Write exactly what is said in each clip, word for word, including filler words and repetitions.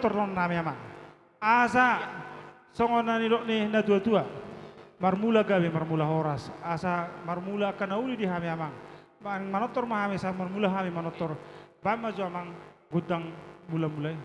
tornon nami, Amang. Asa songon na nidok ni natuatua, marmula gabe, marmula horas, asa marmula angka na uli di hami, Amang. Mang-, manortor ma hami, asa marmula hami manortor. Baen ma jo, Amang, gondang mulamula i.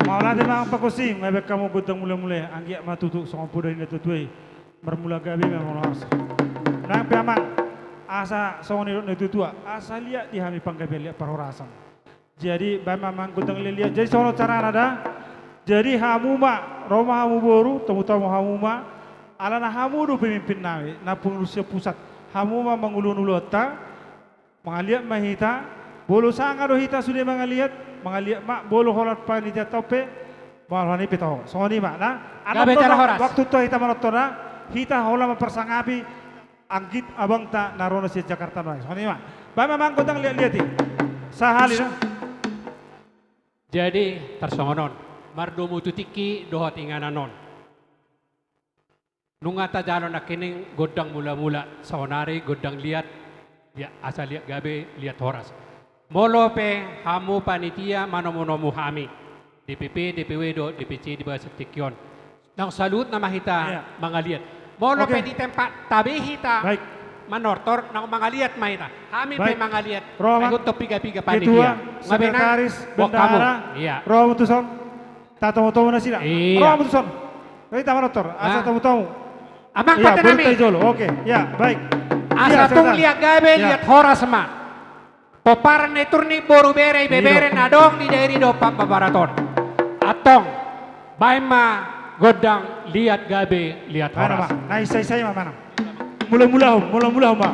Mauliate ma, Amang Pangkosing, nunga baen hamu gondang mulamula i, anggiat ma tutu songon poda ni natuatua i, marmula gabe, marmula horas. Nang pe, Amang, asa songon nidok ni natuatua, asa liat di hami panggabean, liat parhorasan. Jadi baen ma, Amang, gondang liat-liat. Jadi songon on carana da. Jadi hamu ma, ro ma hamu boru, tomu-tomu hamu ma. Alana hamu do pemimpin nami, na pengurus pusat. Hamu ma mangulahon ulaonta. Mangaliat ma hita. Molo sanga do hita sude mangaliat, mangaliat ma. Molo holan panitianta on pe, molo holan i pe toho. Songon i ma, na. Gabe, jala horas. Waktu toho hita manortor, na. Hita holan mamparsangapi anggit abangta na ro na sian Jakarta nuaeng. Songon i ma. Baen ma, Amang, gondang liat-liat i. Sahali, na. Jadi tarsongon on, mardomu tu tingki dohot inganan on. Nunga tajalo nangkining gondang mulamula, saonari gondang liat, liat, asa liat gabe, liat horas. Molo pe hamu panitia manomu-nomu hami, D P P, D P W dohot D P C di bagasan tingki on, naung saluhutna ma hita, iya, mangaliat. Molo, oke, pe di tempat tabe hita, baik, manortor, naung mangaliat ma hita. Hami, baik, pe mangaliat. Ro, Amang. Baik, untuk piga-piga panitia. Ketua, sekretaris, bendahara. Iya. Ro hamu tuson. Tatomu-tomu nasida. Iya. Ro hamu tuson. Hita manortor. Asa, nah, tomu-tomu. Amang, iya, pande nami. Berita jolo. Oke, ya, baik. Asa, iya, tung sekretaris, liat gabe, iya, liat horas ma. Pomparan ni Toru ni boru, bere, ibebere, iya, na adong di dairi dohot pambaraton. Antong, baen ma gondang liat gabe, liat horas. Baen ma. Na isai-isai ma, mana. Mula-mulahon, mula-mulahon ma.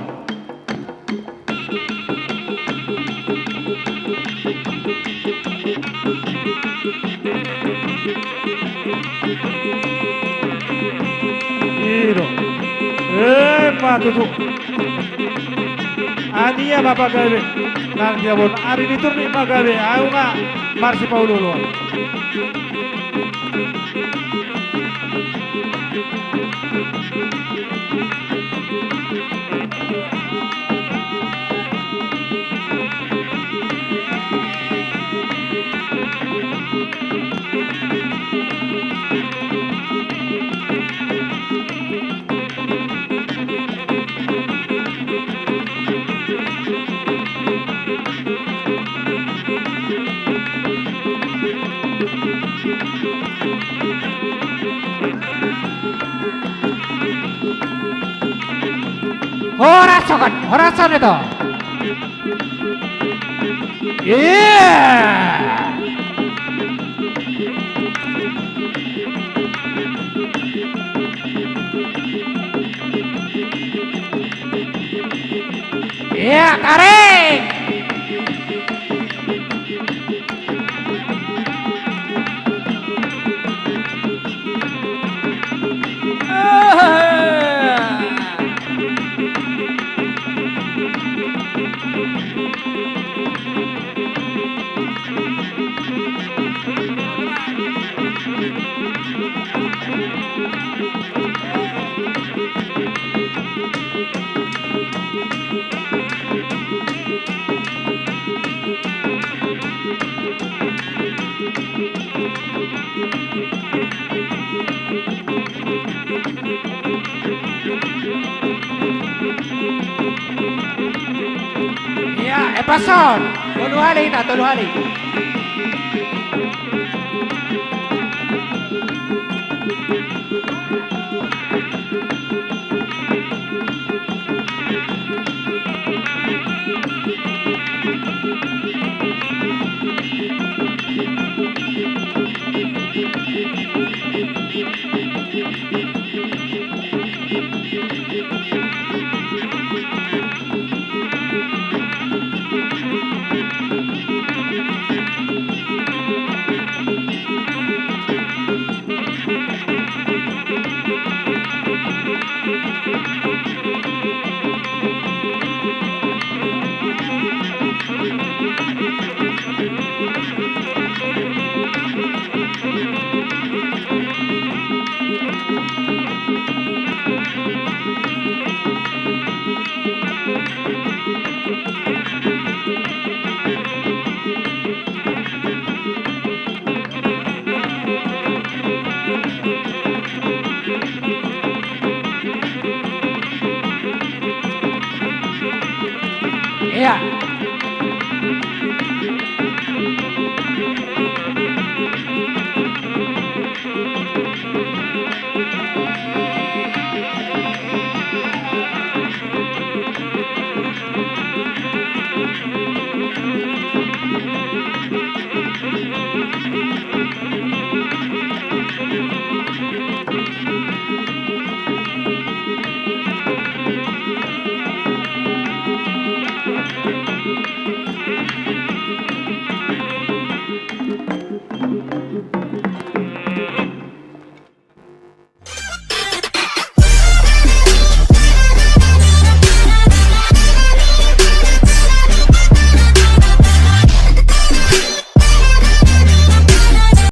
I do. Eh, ma tutu. Ania ma pagabe. Nang dia bon ari ni Toru ni ma gabe. Ahu ma marsipaolo-oloan. Horas sogot, horas sogot itu. Iya. Iya, tarik. Iya, eh, pason. Tolu hali hita, tolu hali.